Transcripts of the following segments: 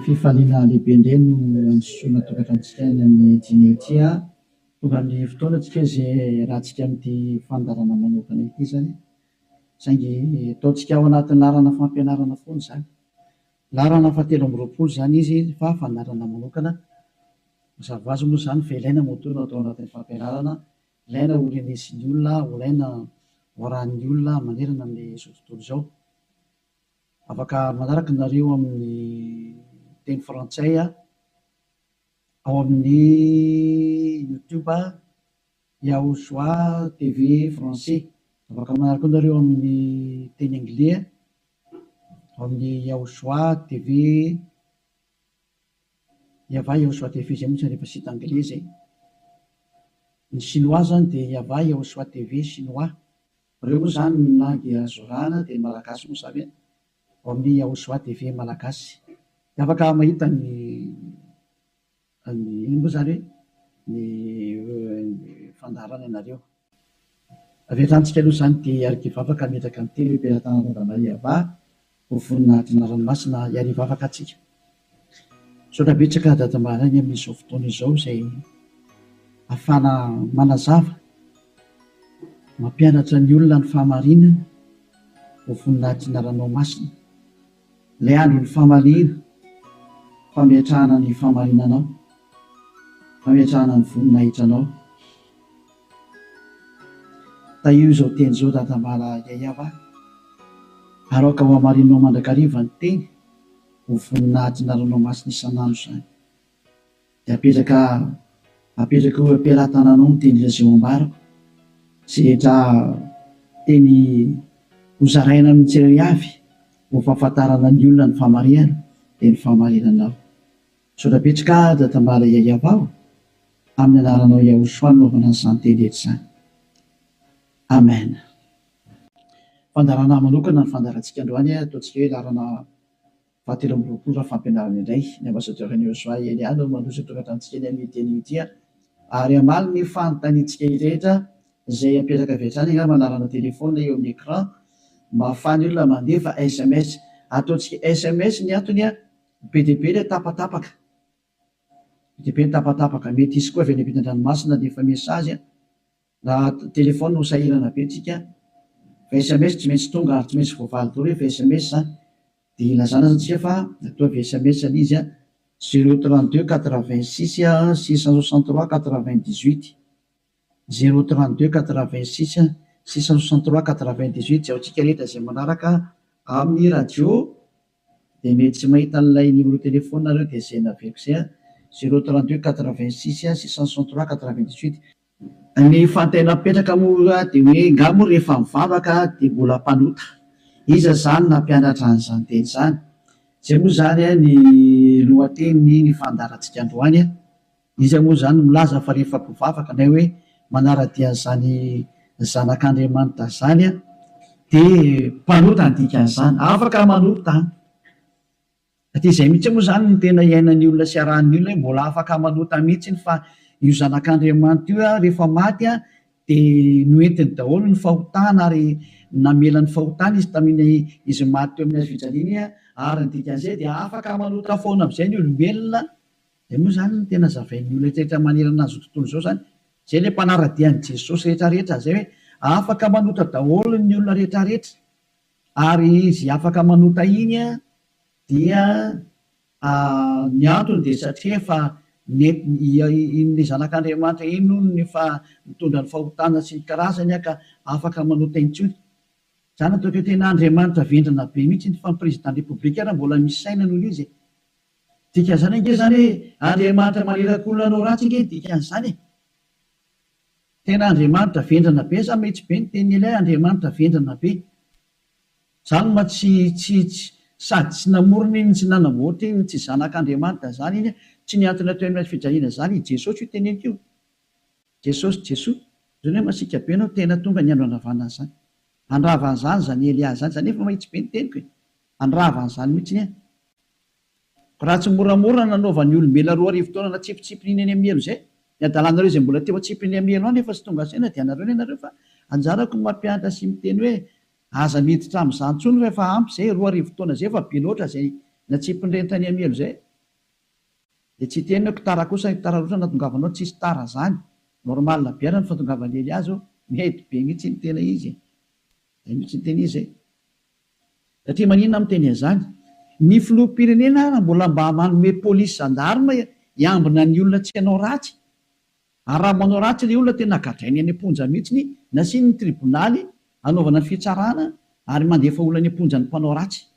fifaliana lehibe indray no androsoana tokantranontsika any amin'ny dîner ity a. Tonga amin'ny fotoana tsika izay iarahantsika amin'ity fandaharana manokana ity izany. Saingy ataontsika ao anatin'ny laharana fampianarana foana izany. Laharana fahatelo amby roapolo izany izy fa fandaharana manokana. Mazava ho azy moa izany fa ilaina moa toa no atao anatin'ny fampianarana, ilaina ho renesin'ny olona, ho ilaina ho arahin'ny olona manerana amin'izao tontolo izao. Afaka manaraka nareo amin'ny teny frantsay ao amin'ny youtube Yahoshua TV français. Afaka manaraka koa nareo amin'ny teny anglais ao amin'ny Yahoshua TV Yahvah Yahoshua TV izay moa tsy rehefa site anglais izay. Ny chinois zany dia Yahvah Yahoshua TV chinois. Ireo moa izany ny langue azo arahana dia ny malagasy moa izany ao amin'ny Yahoshua TV malagasy. Dia afaka mahita ny ny inona moa izany hoe ny fandaharana ianareo. Avy hatrany tsika aloha izany dia hiaraka hivavaka hametraka ny teny eo am-pelatanana Yahvah ho voninahitry ny anarany masina hiary hivavaka antsika. Misaotra betsaka Dada Maraina amin'izao fotoana izao izay ahafahana manazava, mampianatra ny olona ny fahamarinana ho voninahitry ny anaranao masina. Ilay andron'ny famaliana, fametrahana ny fahamarinanao, fametrahana ny voninahitranao. Tahio izao teny izao Dadamala Yayava, ary aoka ho hamarinao mandrakariva ny teny ho voninahitry ny anaranao masina isan'andro izany. Dia apetraka apetraka eo am-pelatananao ny teny izay ho ambarako, izay rehetra teny hozaraina amin'ny tsirairay avy ho fahafantarana ny olona ny fahamarihana dia ny fahamarinanao. Misaotra betsaka Dadamala Yayava o! Amin'ny anaranao Yahushua no anaovana an'izany teny rehetra izany. Amen. Fandaharana manokana ny fandaharantsika androany, ataontsika hoe laharana fahatelo amby roapolo raha fampianarana indray. Ny Ambassadeur an'i Yahushua Elia no mandroso eto an-tantrantsika eny amin'ity anio ity ary hamaly ny fanontaniantsika rehetra izay apetraka avy hatrany angamba anarana téléphone eo amin'ny écran mba ahafahan'ny olona mandefa sms. Ataontsika sms ny antony, be dia be ilay tapatapaka. Be dia be ny tapatapaka. Mety hisy koa avy any ampitan-dranomasina handefa message an. Raha téléphone ho sahirana be tsika. Fa sms tsy maintsy tonga ary tsy maintsy voavaly daholo rehefa sms zany. Dia ilazana zany tsika fa ataovy sms ilay izy an, zéro trente deux quatre vingt six six cent soixante trois quatre vingt dix huit. Zéro trente deux quatre vingt six six cent soixante trois quatre vingt dix huit izay ho antsika rehetra izay manaraka amin'ny radio. Dia mety tsy mahita an'ilay numéro téléphone nareo dia izay naveriko izay an, zéro trente deux quatre vingt six six cent soixante trois quatre vingt dix huit. Ny fanontaniana mipetraka moa dia hoe nga moa rehefa mivavaka dia mbola mpanota? Iza izany nampianatra an'izany teny izany? Izay moa izany ny lohatenin'ny ny fandaharantsika androany an. Iza moa izany no milaza fa rehefa mpivavaka na hoe manara-dia an'izany zanak'Andriamanitra izany dia mpanota ny dikan'izany? Afaka manota an! Satria izay mihitsy moa izany no tena iainan'ny olona sy arahan'ny olona hoe mbola afaka manota mihitsy fa io zanak'Andriamanitra io rehefa maty dia noentiny daholo ny fahotana ary namela ny fahotana izy tamin'iny izy maty teo amin'ny hazo fijaliana iny ary ny dikan'izay dia afaka manota foana amin'izay ny olombelona. Izay moa izany no tena zavain'ny olona rehetra manerana an'izao tontolo izao izany. Izay ilay mpanara-dia an'i Jesosy rehetra rehetra izay hoe afaka manota daholo ny olona rehetra rehetra. Ary izy afaka manota iny dia ny antony dia satria efa nentiny iny zanak'Andriamanitra iny hono efa nitondra ny fahotana sy ny karazany ka afaka manota intsony. Izany ataoko hoe tena Andriamanitra vendrana be mihitsy fa ny président république ary mbola misy saina noho izy e. Dikan'izany ange izany hoe Andriamanitra maniraka olona hanao ratsy ange ny dikan'izany e! Tena Andriamanitra vendrana be za mihitsy be ny tenin'i Elia Andriamanitra vendrana be. Zany ma tsy tsy tsy sady tsy namorona iny tsy nanamboatra iny tsy zanak'Andriamanitra zany iny tsy nihantona teo amin'ny hazo fijaliana zany i Jesosy io teneniko io. Jesosy Jesoa zany hoe masiaka be anao tena tonga ny andro handravana an'izany. Handrava an'izany zany Elia zany zany efa mahitsy be ny teniko e. Handrava an'izany mihitsy ny Raha tsy moramora nanaovan'ny olombelona 2000 taona natsipitsipiny eny amin'ny helo izay, ny adalanareo izay mbola teo atsipiny amin'ny helo any efa tsy tonga saina dia anareo ny anareo fa anjarako ny mampianatra sy miteny hoe aza miditra amin'izany intsony fa efa ampy izay, 2000 taona izay efa be loatra izay natsipin'ireny tany amin'ny helo izay. Dia tsy hiteny hoe tara kosa, tara loatra ny nahatongavanao, tsisy tara zany, normal be ara ny fahatongavan'i Elia zao, mety be mihitsy ny tena izy e! Zay mihitsy ny tena izy e! Satria maninona aho miteny an'izany? Ny filoham-pirenena ara mbola mba manome polisy gendarme hiambina ny olona tsy hanao ratsy, ary raha manao ratsy ilay olona tena gadrainy any am-ponja mihitsiny, nasiany ny tribonaly hanaovana ny fitsarana ary mandefa olona any am-ponja ny mpanao ratsy.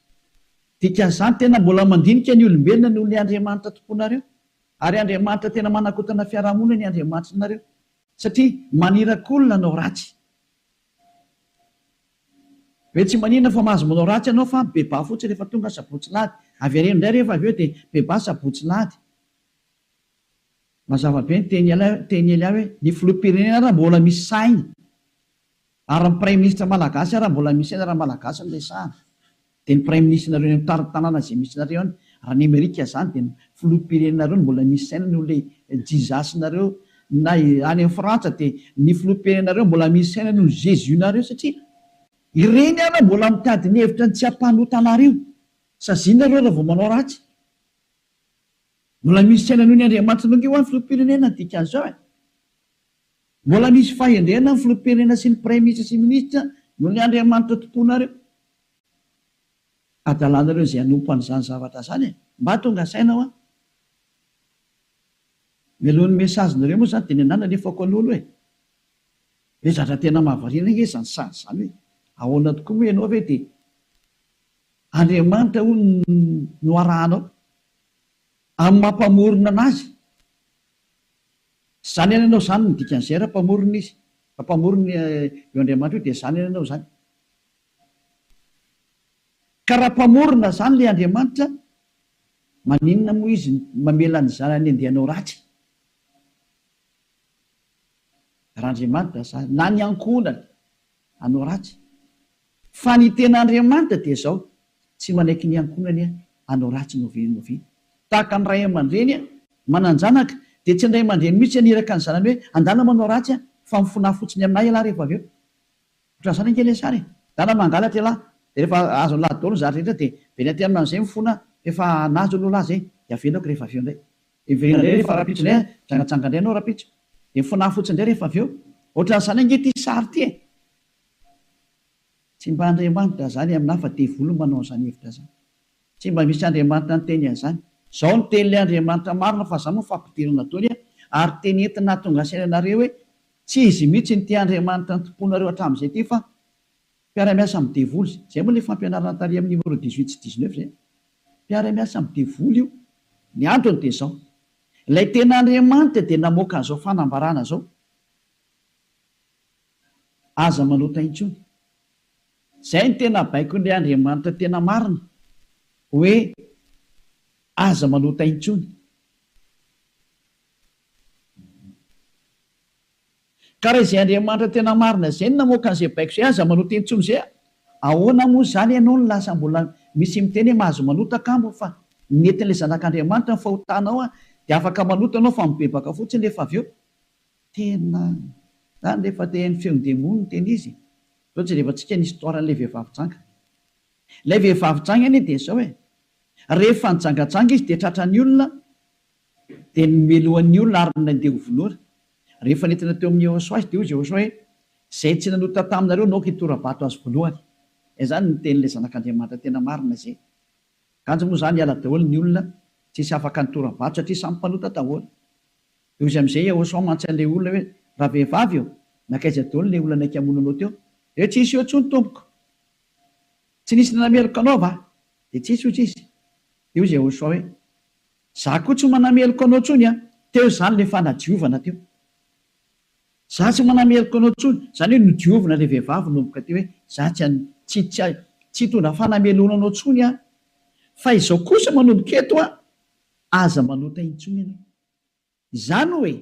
Dikan'izany tena mbola mandinika ny olombelona noho ilay Andriamanitra tomponareo. Ary Andriamanitra tena manakotana fiarahamonina ny Andriamanitrinareo. Satria maniraka olona hanao ratsy. Hoe tsy maninona fa mahazo manao ratsy ianao fa mibebaha fotsiny rehefa tonga sabotsy lahady. Avereno indray rehefa avy eo dia mibebaha sabotsy lahady. Mazava be ny teny teny Elia hoe ny filoham-pirenena ara mbola misy saina. Ary ny praiminisitra malagasy ara mbola misy saina raha malagasy no resahana. Dia ny praiminisitrinareo any amin'ny tarin-tanàna izay misy anareo any, raha any Amerika izany dia ny filoham-pirenenareo no mbola misy saina noho ilay Jesus-nareo, na any amin'ny Frantsa dia ny filoham-pirenenareo mbola misy saina noho ny Jesus-nareo satria ireny ara mbola mitady ny hevitra ny tsy hampanota anareo. Saziana nareo raha vao manao ratsy. Mbola misy saina noho ny Andriamanitra ange hoa ny filoham-pirenena ny dikan'izao e. Mbola misy fahendrena ny filoham-pirenena sy ny praiminisitra sy minisitra noho ny Andriamanitra tomponareo. Adalanareo izay hanompo an'izany zavatra izany e! Mba tonga saina hoa. Mialohan'ny message nareo moa izany dia ny anah nalefako aloha aloha e! Hoe zatra tena mahavariana ange izany sary izany hoe ahoana tokoa moa ianao ve dia Andriamanitra hono no arahanao amin'ny maha mpamorona anazy. Izany anie ianao izany no dikan'izay raha mpamorona izy. Raha mpamorona io Andriamanitra io dia izany anie ianao izany. Ka raha mpamorona izany ilay Andriamanitra, maninona moa izy mamela ny zanany handeha hanao ratsy? Raha Andriamanitra izany, na ny ankohonany hanao ratsy. Fa ny tena Andriamanitra dia izao, tsy manaiky ny ankohonany hanao ratsy n'oviana n'oviana. Tahaka ny ray aman-dreny manan-janaka, dia tsy ny ray aman-dreny mihitsy haniraka ny zanany hoe, andana manao ratsy fa mifonaha fotsiny aminà ialahy rehefa avy eo. Ohatran'izany ange ilay sary e! Dana mangalatra ialahy, dia rehefa azon'lah daholo ny zavatra rehetra dia miverina aty aminy amin'izay mifona fa efa nahazo aloha lah zay, dia avelako rehefa avy eo indray. Dia miverina indray rehefa rahampitso indray an, mijangajanga indray ianao rahampitso, dia mifonaha fotsiny indray rehefa avy eo. Ohatran'izany ange ity sary ity e! Tsy mba Andriamanitra izany aminah fa devoly no manao an'izany hevitra izany. Tsy mba misy Andriamanitra niteny an'izany. Izao no tenin'ilay Andriamanitra marina fa izany moa fampidirana daholo an, ary teny entina hahatonga saina anareo hoe tsy izy mihitsy no tia Andriamanitra nitompoanareo hatramin'izay ity fa mpiara-miasa amin'ny devoly. Izay moa ilay fampianarana tary amin'ny numéro 18 sy 19 izay. Mpiara-miasa amin'ny devoly io. Ny antony dia izao. Ilay tena Andriamanitra dia namoaka an'izao fanambarana izao. Aza manota intsony. Izay no tena baikon'ilay Andriamanitra tena marina, hoe aza manota intsony. Ka raha izay Andriamanitra tena marina izay no namoaka an'izay baiko izay, aza manota intsony izay, ahoana moa izany ianao no lasa mbola misy miteny hoe mahazo manota kamo fa nentin'ilay zanak'Andriamanitra ny fahotanao dia afaka manota ianao fa mibebaka fotsiny rehefa avy eo. Tena zany rehefa te haino feon-demony no tena izy e! Zao jerevantsika ny histoire an'ilay vehivavy janga. Ilay vehivavy janga anie dia zao e! Rehefa nijangajanga izy dia tratran'ny olona dia nomelohan'ny olona ary nandeha ho vonoina. Rehefa nentina teo amin'i Yehosua izy dia hoy Yehosua hoe, Izay tsy nanota taminareo no aoka hitora-bato azy voalohany. Izany no tenin'ilay Zanak'Andriamanitra tena marina izay. Kanjo moa izany hiala daholo ny olona, tsisy afaka nitora-bato satria samy mpanota daholo. Dia hoy amin'izay Yehosua mantsy an'ilay olona hoe, Ravehivavy ô, nankaiza daholo ilay olona naika hamono anao teo? Dia hoe, Tsisy eo intsony, tompoko. Tsy nisy nanameloka anao va? Dia tsisy, hoy izy. Dia hoy Yehosua hoe, Izaho koa tsy manameloka anao intsony an! Teo izany ilay fanadiovana teo. Izaho tsy manameloka anao intsony. Izany hoe nodiovina ilay vehivavy nanomboka teo hoe, Izaho tsy tsy tsy tsy hitondra fanamelohana anao intsony aho. Fa izao kosa manomboka eto an, aza manota intsony ianao. Izany hoe,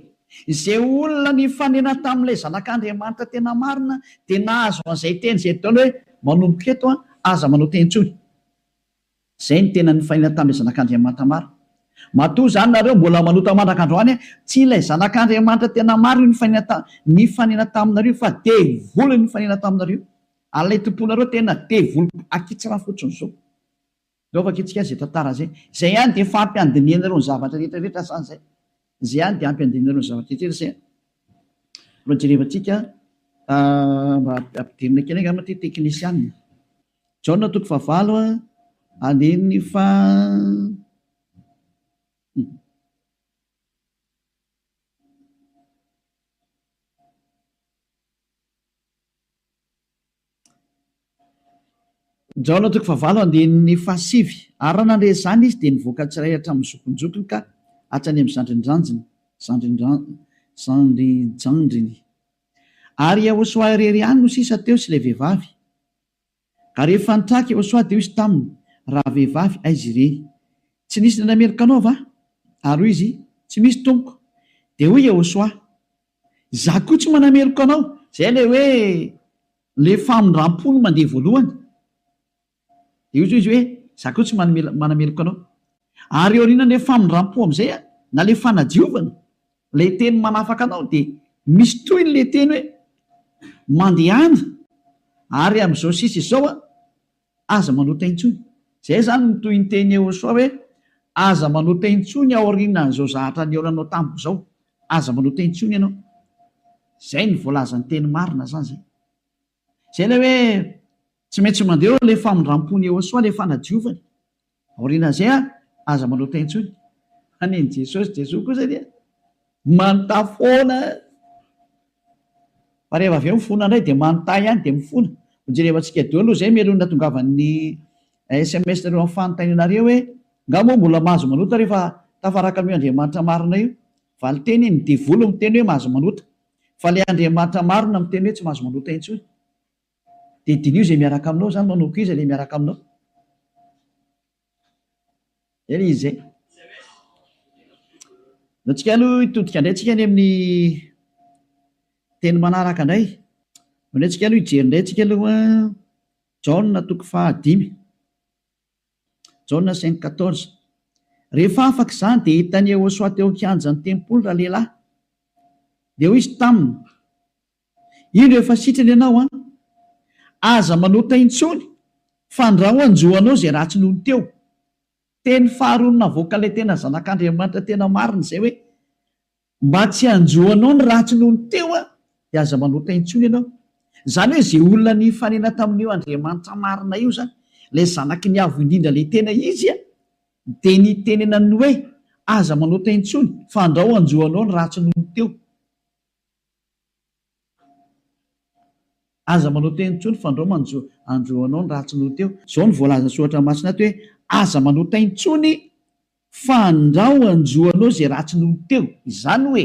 izay olona nifanena tamin'ilay Zanak'Andriamanitra tena marina dia nahazo an'izay teny izay daholo hoe, manomboka eto an, aza manota intsony. Izay no tena nifanena tamin'ilay Zanak'Andriamanitra marina. Matoa izany nareo mbola manota mandrak'androany an, tsy ilay Zanak'Andriamanitra tena marina io nifanena nifanena taminareo io fa devoly no nifanena taminareo. Ary ilay tomponareo tena devoly akitsirano fotsiny izao. Ndao vakintsika izay tantara izay. Izay ihany dia efa ampy handinihanareo ny zavatra rehetra rehetra izany izay. Izay ihany dia ampy handinihanareo ny zavatra rehetra rehetra izay. Mbola jerevantsika mba ampidirina kely angamba ity teknisianina. Jaona toko fahavalo andininy faha. Jaona toko fahavalo andininy fahasivy Ary raha nandre izany izy, dia nivoaka tsirairay hatramin'ny zokinjokiny ka hatrany amin'ny zandrindranjiny, zandrinjandriny. Ary Iehôsoa irery ihany no sisa teo sy ilay vehivavy. Ka rehefa nitraka Iehôsoa, dia hoy izy taminy, Ravehivavy, aiza ireny? Tsy nisy nanameloka anao va? Ary hoy izy, Tsy misy, tompoko. Dia hoy Iehôsoa, Izaho koa tsy manameloka anao. Izay ilay hoe ilay famindram-po no mandeha voalohany. Dia hoy izy hoe, Izaho koa tsy manameloka anao. Ary aorianan'ilay famindram-po amin'izay, na ilay fanadiovana, ilay teny manafaka anao, dia misy tohiny ilay teny hoe, Mandehana, ary amin'izao sisa izao Aza manota intsony. Zay zany ny tohinteny Yehosua hoe aza manota intsony aorianan'izao zahatra nihaonanao tamiko zao. Aza manota intsony ianao. Zay ny voalazan'ny teny marina zany zay. Zay ilay hoe tsy maintsy mandeha eo ilay famindrampon'i Yehosua, ilay fanadiovany. Aorianan'izay an, aza manota intsony. Fa nen'i Jesosy, Jesoa kosa dia manontà foana. Fa rehefa avy eo mifona indray dia manontà ihany dia mifona. Hojerevantsika daholo aloha izay mialoha ny nahatongavan'ny sms nareo amin'ny fanontanianareo hoe nga moa mbola mahazo manota rehefa tafaraka amin'io Andriamanitra marina io? Valinteny, ny devoly miteny hoe mahazo manota. Fa ilay Andriamanitra marina miteny hoe tsy mahazo manota intsony. Dia diniho izay miaraka aminao izany, manao koa iza ilay miaraka aminao. Zay ilay izy zay. Ndao tsika aloha hitodika indray tsika any amin'ny teny manaraka indray. Ndao indray tsika aloha hijery indray tsika aloha Jaona toko fahadimy. Jaona cinq quatorze. Rehefa afaka izany dia hitan'i Yehosua teo an-kianjan'ny tempoly ralehilahy. Dia hoy izy taminy, Indro efa sitrana ianao an! Aza manota intsony fa ndrao hanjo anao izay ratsy nony teo. Teny faharoa navoakan'ilay tena zanak'Andriamanitra tena marina izay hoe, mba tsy hanjo anao ny ratsy nony teo an, dia aza manota intsony ianao. Izany hoe izay olona nifanena tamin'io Andriamanitra marina io izany, ilay zanaky ny Avo Indrindra ilay tena izy an, dia nitenenany hoe, aza manota intsony fa ndrao hanjo anao ny ratsy nony teo. Aza manao teny intsony fandrao manjo andro anao ny ratsy noho teo. Zao no voalazan'ny soratra masina ato hoe aza manota intsony fandrao anjo anao izay ratsy noho teo. Izany hoe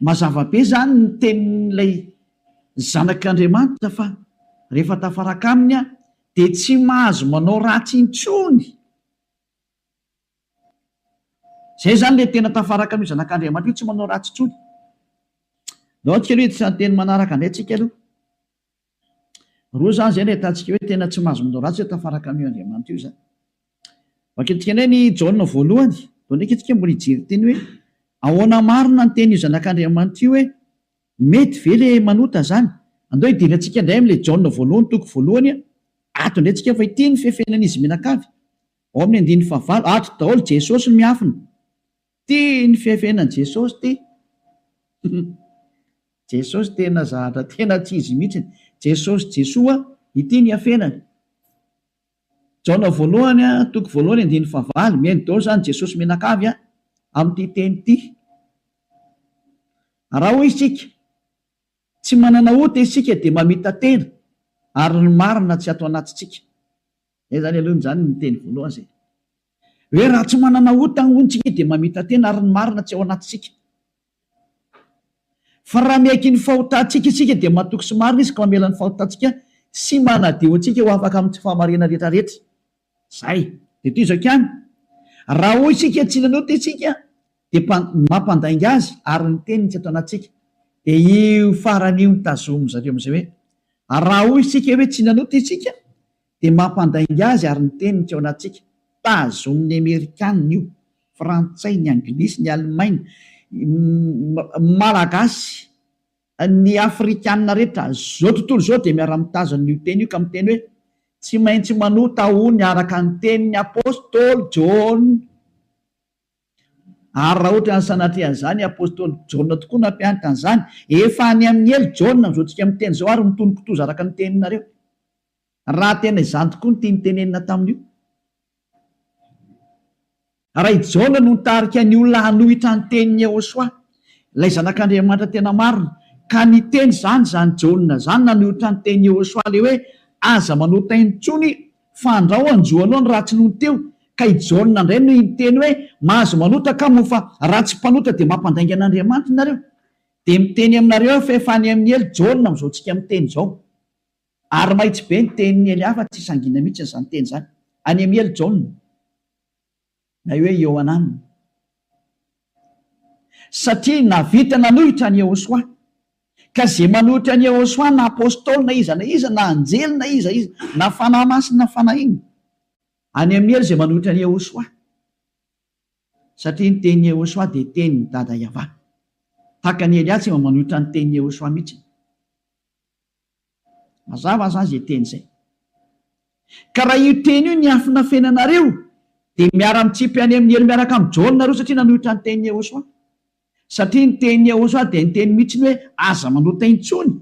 mazava be izany ny tenin'ilay zanak'Andriamanitra fa rehefa tafaraka aminy aho dia tsy mahazo manao ratsy intsony. Zay zany le tena tafaraka amin'io zanak'Andriamanitra io tsy manao ratsy intsony. Ndao antsika aloha hiditra ny teny manaraka indray tsika aloha. Roa zany zay no ahitantsika hoe tena tsy mahazo manao ratsy hoe tafaraka amin'io Andriamanitra io zany. Vakintsika indray ny Jaona voalohany. Ndao ndraiky tsika mbola hijery teny hoe ahoana marina ny tenin'io zanak'Andriamanitra io hoe mety ve le manota zany? Andao hidirantsika indray amin'ilay Jaona voalohany toko voalohany ato indray tsika fa ity ny fefenan'izy mianakavy. Ao amin'ny andininy fahavalo, ato daholo Jesosy no miafina. Ty ny fiafenan'i Jesosy ty. Jesosy tena zahatra tena tsy izy mihitsiny. Jesosy Jesoa, ity ny iafenany. Jaona voalohany, toko voalohany andininy fahavalo, mihaino daholo izany Jesosy mianakavy amin'ity teny ity. Raha hoy isika, tsy manana ota isika dia mamita-tena ary ny marina tsy ato anatintsika. Zay zany aloha zany ny teny voalohany zay. Hoe raha tsy manana ota hono tsika dia mamita-tena ary ny marina tsy ao anatintsika. Fa raha miaiky ny fahotantsika isika dia matoky sy marina izy ka mamela ny fahotantsika sy manadio antsika ho afaka amin'ny tsy fahamarinana rehetra rehetra. Zay. Dia toy izao ihany. Raha hoy isika tsy nanota isika dia mampandainga azy ary ny teniny tsy ato anatintsika. Dia io farany io no tazomin-dry zareo amin'izay hoe raha hoy isika hoe tsy nanota isika dia mampandainga azy ary ny teniny tsy ao anatintsika. Tazomin'ny Amerikanina io, Frantsay, ny Anglisy, ny Alemaina, Malagasy, ny Afrikanina rehetra, zao tontolo izao dia miara-mitazona io teny io ka miteny hoe. Tsy maintsy manota hono araka ny tenin'ny apostoly Jaona. Ary raha ohatra ny sanatria an'izany, apostoly Jaona tokoa nampianatra an'izany. Efa any amin'ny helo Jaona amin'izao tsika miteny izao ary mitono kitoza araka ny teninareo. Raha tena izany tokoa no tiany tenenina tamin'io. Raha i Jaona no nitarika ny olona hanohitra ny tenin'i Yehosua, ilay Zanak'Andriamanitra tena marina, ka niteny izany izany Jaona izany nanohitra ny tenin'i Yehosua ilay hoe aza manota intsony fa andrao hanjo anao ny ratsy nony teo, ka i Jaona indray no niteny hoe mahazo manota ka moa fa raha tsy mpanota dia mampandainga an'Andriamanitra nareo. Dia miteny aminareo aho fa efa any amin'ny helo Jaona amin'izao tsika miteny izao. Ary mahitsy be ny tenin'i Elia fa tsy sangiana mihitsy izany teny izany. Any amin'ny helo Jaona. Na hoe Iohanana. Satria nahavita nanohitra an'i Yehosua. Ka izay manohitra an'i Yehosua na apostoly na iza na iza na anjely na iza iza na fanahy masina na fanahy inona. Any amin'ny helo izay manohitra an'i Yehosua. Satria ny tenin'i Yehosua dia tenin'i Dada Yavah. Tahaka an'i Elia tsy mba manohitra ny tenin'i Yehosua mihitsy. Mazava zany zay teny zay. Ka raha io teny io niafinafenanareo dia miara mitsipy any amin'ny helo miaraka amin'i Jaona nareo satria nanohitra ny tenin'i Yehosua. Satria ny tenin'i Yehosua dia niteny mihitsy ny hoe aza manota intsony.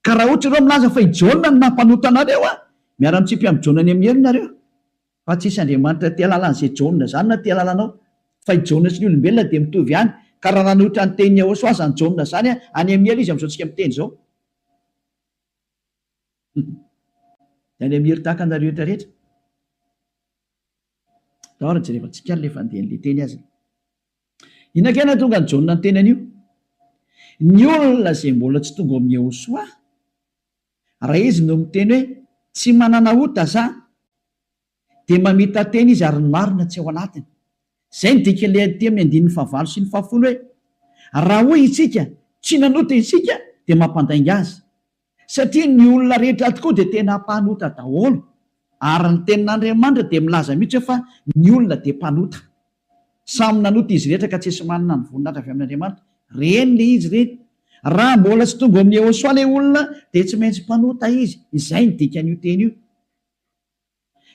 Ka raha ohatra ireo milaza fa i Jaona no nampanota anareo an, miara mitsipy amin'i Jaona any amin'ny helo nareo. Fa tsisy Andriamanitra te halala an'izay Jaona izany na te halala anao. Fa i Jaona sy ny olombelona dia mitovy ihany. Ka raha nanohitra ny tenin'i Yehosua aza ny Jaona izany an, any amin'ny helo izy amin'izao tsika miteny izao. Dia any amin'ny helo tahaka anareo rehetra rehetra. Ndao ary jerevantsika ary ilay fandehan'ilay teny aza. Inona kay nahatonga an'i Jaona niteny an'io? Ny olona izay mbola tsy tonga ao amin'i Yehosua, Raha izy no miteny hoe tsy manana ota za dia mamita-tena izy ary ny marina tsy ao anatiny. Izay no dikan'ilay aty amin'ny andininy fahavalo sy ny fahafolo hoe raha hoy isika tsy nanota isika dia mampandainga azy. Satria ny olona rehetra tokoa dia tena mpanota daholo ary ny tenin'Andriamanitra dia milaza mihitsy hoe fa ny olona dia mpanota. Samy nanota izy rehetra ka tsisy manana ny voninahitra avy amin'Andriamanitra. Reny le izy reny. Raha mbola tsy tonga ao amin'i Yehosua le olona dia tsy maintsy mpanota izy. Izay ny dikan'io teny io.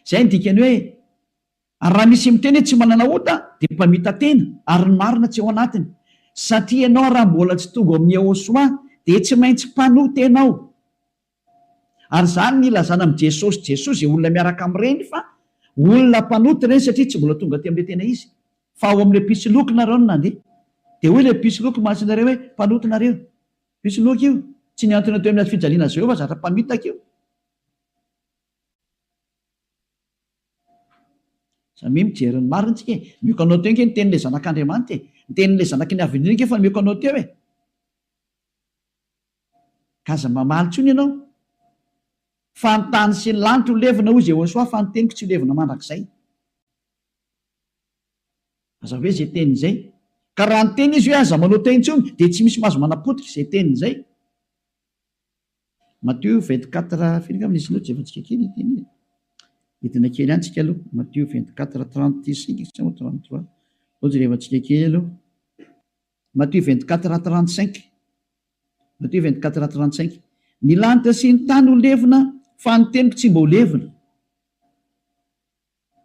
Izay ny dikany hoe ary raha misy miteny hoe tsy manana ota dia mpamita-tena ary ny marina tsy ao anatiny. Satria ianao raha mbola tsy tonga ao amin'i Yehosua dia tsy maintsy mpanota ianao. Ary izany ny ilazana amin'i Jesosy Jesoa izay olona miaraka amin'ireny fa olona mpanota ireny satria tsy mbola tonga aty amin'ilay tena izy fa ao amin'ilay mpisoloky nareo no nandeha. Dia hoy ilay mpisoloky mantsy nareo hoe mpanota nareo. Mpisoloky io. Tsy nihantona teo amin'ny hazo fijaliana Jehovah fa zatra mpamitaka io. Samia mijery ny marina tsika e. Omeko anao teo ange ny tenin'ilay zanak'Andriamanitra e. Ny tenin'ilay zanaky ny Avo Indrindra ange efa nomeko anao teo e. Ka aza mamaly intsony ianao. Fa ny tany sy ny lanitra ho levona, hoy Jehosoa, fa ny teniko tsy ho levona mandrakizay. Aza hoe izay teniny izay. Ka raha niteny izy hoe aza manota intsony, dia tsy misy mahazo manapotika izay teniny izay. Matio 24, firy angamba nisy loatra, efa-tsika kely ity anie. Hidina kely ihany tsika aloha. Matio 24, 35 sa 33. Aleo jerevantsika kely aloha. Matio 24 à 35 Matio 24 à 35 Ny lanitra sy ny tany ho levona, fa ny teniko tsy mba ho levona.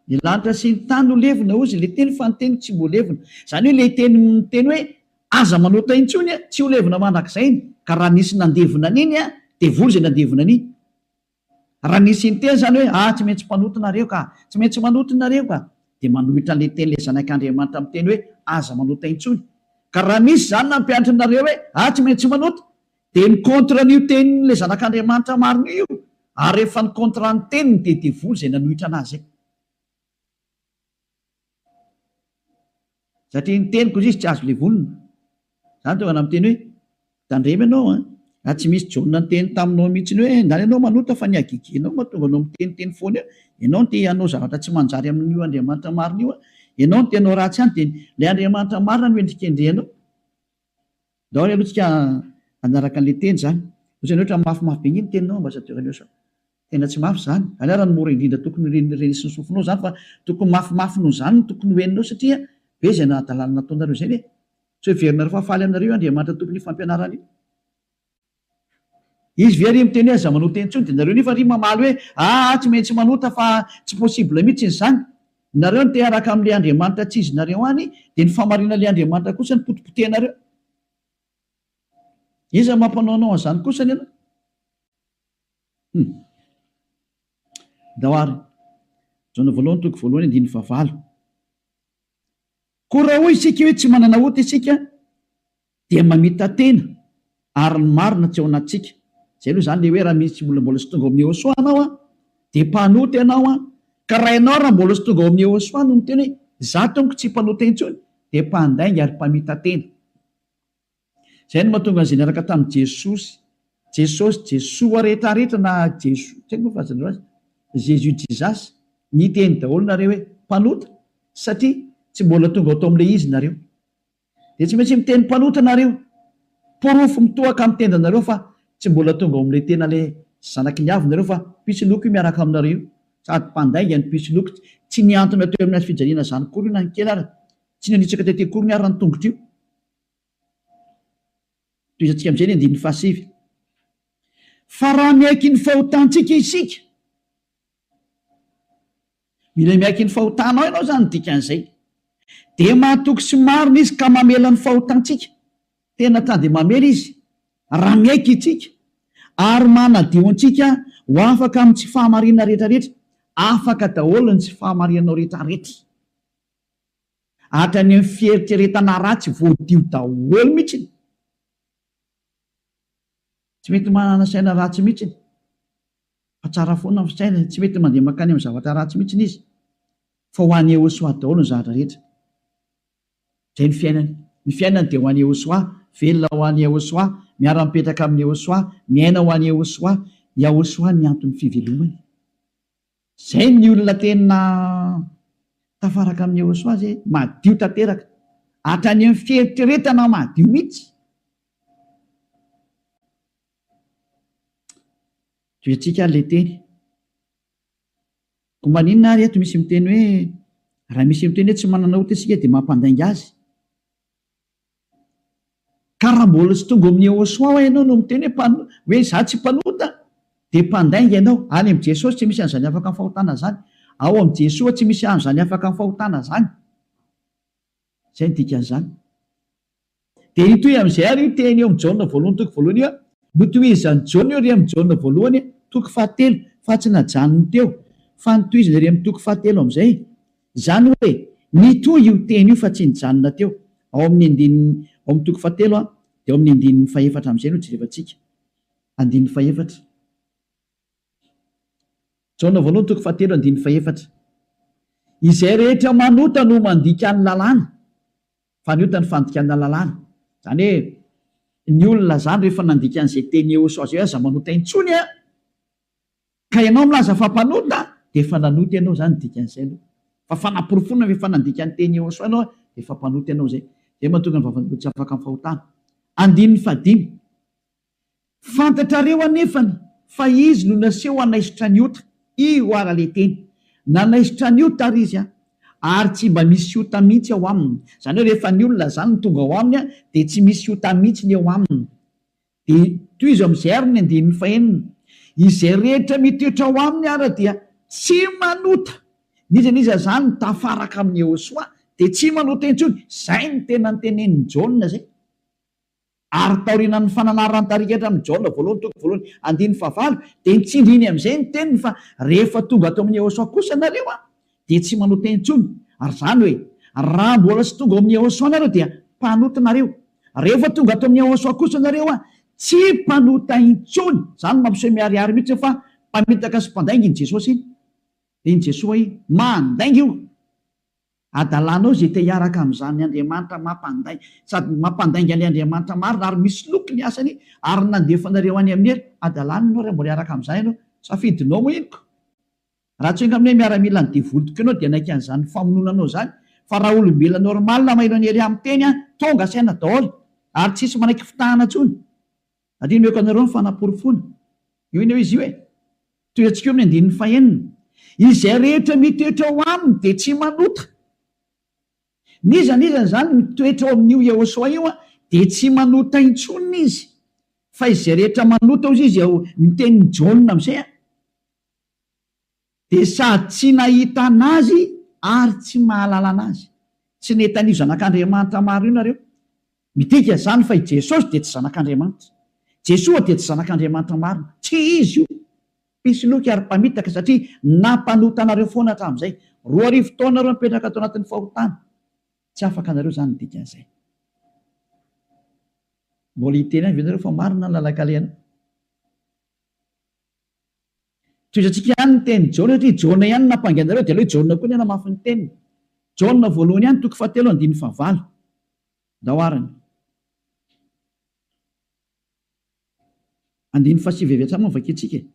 Ny lanitra sy ny tany ho levona, hozy ilay teny, fa ny teniko tsy mba ho levona. Izany hoe ilay teny miteny hoe aza manota intsony, tsy ho levona mandrakizay iny. Ka raha nisy nandevona an'iny, devoly izay nandevona an'iny. Raha nisy niteny izany hoe, ah, tsy maintsy mpanota nareo ka, tsy maintsy manota nareo ka, dia manohitra an'ilay tenin'ilay Zanak'Andriamanitra miteny hoe, aza manota intsony. Ka raha misy izany nampianatra anareo hoe, ah, tsy maintsy manota, dia mi-contre an'io tenin'ilay Zanak'Andriamanitra marina io io, ary rehefa ni-contre ny teniny dia devoly izay nanohitra an'azy izay. Satria ny teniko izy tsy azo levonina. Zany tonga na miteny hoe tandremo ianao an! Raha tsy misy Jaona niteny taminao mihitsy hoe ndany ianao manota fa ny hagegenao mahatonga anao miteniteny foana eo. Ianao no te hanao zavatra tsy manjary amin'io Andriamanitra marina io an! Ianao no te hanao ratsy any dia ilay Andriamanitra marina no endrikendrehanao. Ndao ary aloha tsika hanaraka an'ilay teny izany. Ohatrany ohatra mafimafy be nge ny teninao ambassadeur Léosa. Tena tsy mafy izany. Izany ara no mora indrindra tokony ho renesin'ny sofinao izany fa tokony mafimafy noho izany no tokony ho henonao satria be izay nahadalana nataonareo izay ve? Tsy heverinareo fa faly aminareo io Andriamanitra tompon'io fampianarana io? Izy ve ary miteny hoe aza manota intsony dia nareo nefa ry mamaly hoe aa tsy maintsy manota fa tsy possible mihitsy izany. Nareo no te hiaraka amin'ilay Andriamanitra tsy izy nareo any dia ny fahamarinan'ilay Andriamanitra kosa no potipotehinareo. Iza mampanao anao an'izany kosa ny anao? Hum. Ndao ary. Jaona voalohany toko voalohany andininy fahavalo. Koa raha hoy isika hoe tsy manana ota isika dia mamita-tena ary ny marina tsy ao anatintsika. Izay aloha izany ilay hoe raha misy olona mbola tsy tonga ao amin'i Yehosua ianao an, dia mpanota ianao an, ka raha ianao raha mbola tsy tonga ao amin'i Yehosua no miteny hoe izaho tompoko tsy mpanota intsony dia mpandainga ary mpamita-tena. Izay no mahatonga an'izay niaraka tamin'i Jesosy, Jesosy, Jesoa rehetra rehetra na Jeso, tsy haiko moa filazanareo azy, Jésus Jesus, niteny daholo nareo hoe mpanota satria tsy mbola tonga ao tao amin'ilay izy nareo. Dia tsy maintsy miteny mpanota nareo. Porofo mitohaka amin'ny tendanareo fa tsy mbola tonga ao amin'ilay tena ilay zanaky ny avo nareo fa mpisoloky io miaraka aminareo io. Sady mpandainga ny mpisoloky, tsy nihantona teo amin'ny hazofijaliana izany akory io na ny kely ara, tsy nanitsaka tety akory ny ara ny tongotra io. Tohizantsika amin'izay ny andininy fahasivy. Fa raha miaiky ny fahotantsika isika, mila miaiky ny fahotanao ianao izany ny dikan'izay, dia mahatoky sy marina Izy ka mamela ny fahotantsika. Tena tonga dia mamela Izy raha miaiky isika, ary manadio antsika ho afaka amin'ny tsy fahamarinana rehetrarehetra. Afaka daholo ny tsy fahamarinanao rehetrarehetra. Hatrany amin'ny fieritreretana ratsy voadio daholo mihitsiny. Tsy mety manana saina ratsy mihitsiny. Fa tsara foana ny fisainany, tsy mety mandeha mankany amin'ny zavatra ratsy mihitsiny izy. Fa ho an'i Yehosua daholo ny zavatra rehetra. Izay ny fiainany. Ny fiainany dia ho an'i Yehosua, velona ho an'i Yehosua, miara-mipetraka amin'i Yehosua, miaina ho an'i Yehosua. Yahosua ny anton'ny fivelomany. Zay ny olona tena tafaraka amin'i Yehosua zay, madio tanteraka, hatrany amin'ny fieritreretana madio mihitsy. Tohiantsika ary le teny. Koa maninona ary eto misy miteny hoe raha misy miteny hoe tsy manana ota isika dia mampandainga azy? Ka raha mbola tsy tonga ao amin'i Yehosua hoa ianao no miteny hoe mpano, hoe izaho tsy mpanota, dia mpandainga ianao. Any amin'i Jesosy tsy misy an'izany afaka amin'ny fahotana izany. Ao amin'i Jesoa tsy misy an'izany afaka amin'ny fahotana izany. Izay no dikan'izany. Dia hitohy amin'izay ary io teny eo amin'i Jaona voalohany toko voalohany io. Notohizan'i Jaona io ery amin'i Jaona voalohany toko fahatelo, fa tsy najanony teo, fa notohizany ery amin'ny toko fahatelo amin'izay. Izany hoe, nitohy io teny io fa tsy nijanona teo. Ao amin'ny andininy, ao amin'ny toko fahatelo dia ao amin'ny andininy fahefatra amin'izay no jerevantsika. Andininy fahefatra. Jaona voalohany toko fahatelo andininy fahefatra. Izay rehetra manota no mandika ny lalàna, fa ny ota ny fandikana lalàna. Izany hoe, ny olona izany rehefa nandika an'izay teny Yehosua izay hoe aza manota intsony an! Ka ianao milaza fa mpanota dia efa nanota ianao izany dikan'izay aloha. Fa fanaporofoana fa efa nandika ny teny Yehosua ianao dia efa mpanota ianao izay. Izay mahatonga ny vavan'olona tsy afaka amin'ny fahotana. Andininy fahadimy. Fantatrareo anefany fa izy no naseho hanaisotra ny ota. Io ara le teny. Nanaisotra ny ota ary izy an. Ary tsy mba misy ota mihitsy ao aminy. Izany hoe rehefa ny olona izany no tonga ao aminy an dia tsy misy ota mihitsy ny eo aminy. Dia tohizo amin'izay ary ny andininy fahenina, Izay rehetra mitoetra ao aminy ara dia tsy manota. N'iza n'iza izany mitafaraka amin'i Yehosua dia tsy manota intsony. Izay no tena notenenin'i Jaona izay. Ary taorianan'ny fananaran'ny tarigetra amin'i Jaona voalohany toko voalohany andininy fahavalo dia nitsindriny amin'izay ny teniny fa rehefa tonga ato amin'i Yehosua kosa nareo dia tsy manota intsony. Ary izany hoe raha mbola tsy tonga ao amin'i Yehosua nareo dia mpanota nareo. Rehefa tonga ato amin'ny Yehosua kosa nareo an, tsy mpanota intsony. Izany no mampiseho miharihary mihitsy fa mpamitaka sy mpandainga iny Jesosy iny. Dia iny Jesoa iny. Mandainga io. Adalanao izay te hiaraka amin'izany Andriamanitra mampandainga, sady mampandainga ilay Andriamanitra marina ary misoloky ny asany ary nandefa anareo any amin'ny helo. Adalana ianao raha mbola hiaraka amin'izany ianao. Safidinao moa iny ko. Raha tsy enga aminay miaramila ny devoly tokoa ianao dia hanaiky an'izany famonoana anao izany fa raha olombelona normal maheno an'i Elia miteny an, tonga saina daholo ary tsisy manaiky fitahana intsony. Ary omeko anareo ny fanaporofoana. Io anie izy io e. Tohiantsika eo amin'ny andininy fahenina. Izay rehetra mitoetra ao aminy dia tsy manota. N'iza n'iza izany mitoetra ao amin'io Yehosua io an, dia tsy manota intsony izy. Fa izay rehetra manota hozy izy ao ny tenin'i Jaona amin'izay an, dia sady tsy nahita an'Azy ary tsy mahalala an'Azy. Tsy nahita an'io Zanak'Andriamanitra maro io nareo. Midika izany fa i Jesosy dia tsy Zanak'Andriamanitra. Jesoa dia tsy Zanak'Andriamanitra marina. Tsy Izy io. Mpisoloky ary mpamitaka satria nampanota anareo foana hatramin'izay. 2000 taona nareo nipetraka tao anatin'ny fahotana. Tsy afaka anareo izany ny dikan'izay. Mbola hiteny ihany ve nareo fa marina ny lalan-kalehanao? Tohizantsika ihany ny tenin'i Jaona satria Jaona ihany no nampangy anareo dia aleo i Jaona koa ny hanamafy ny teniny. Jaona voalohany ihany toko fahatelo andininy fahavalo. Ndao arany. Andininy fahasivy avy hatrany moa no vakintsika e.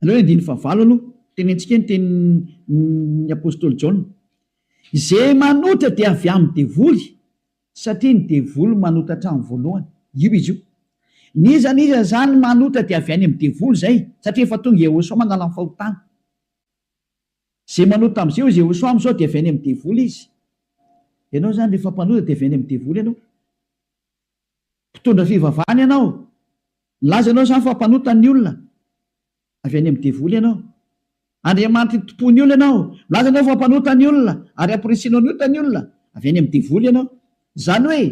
Aleo ny andininy fahavalo aloha, tenentsika ny tenin'ny apostoly Jaona. Izay manota dia avy amin'ny devoly, satria ny devoly manota hatramin'ny voalohany. Io izy io. N'iza n'iza izany manota dia avy any amin'ny devoly izay, satria efa tonga Yehosua manala ny fahotana. Izay manota amin'izay hoy Yehosua amin'izao dia avy any amin'ny devoly izy. Ianao izany rehefa mpanota dia avy any amin'ny devoly ianao. Mpitondra fivavahana ianao. Milaza ianao izany fa mpanota ny olona. Avy any amin'ny devoly ianao. Andriamanitry ny tompon'ny olona ianao. Milaza ianao fa mpanota ny olona ary amporisihinao ny ota ny olona. Avy any amin'ny devoly ianao. Izany hoe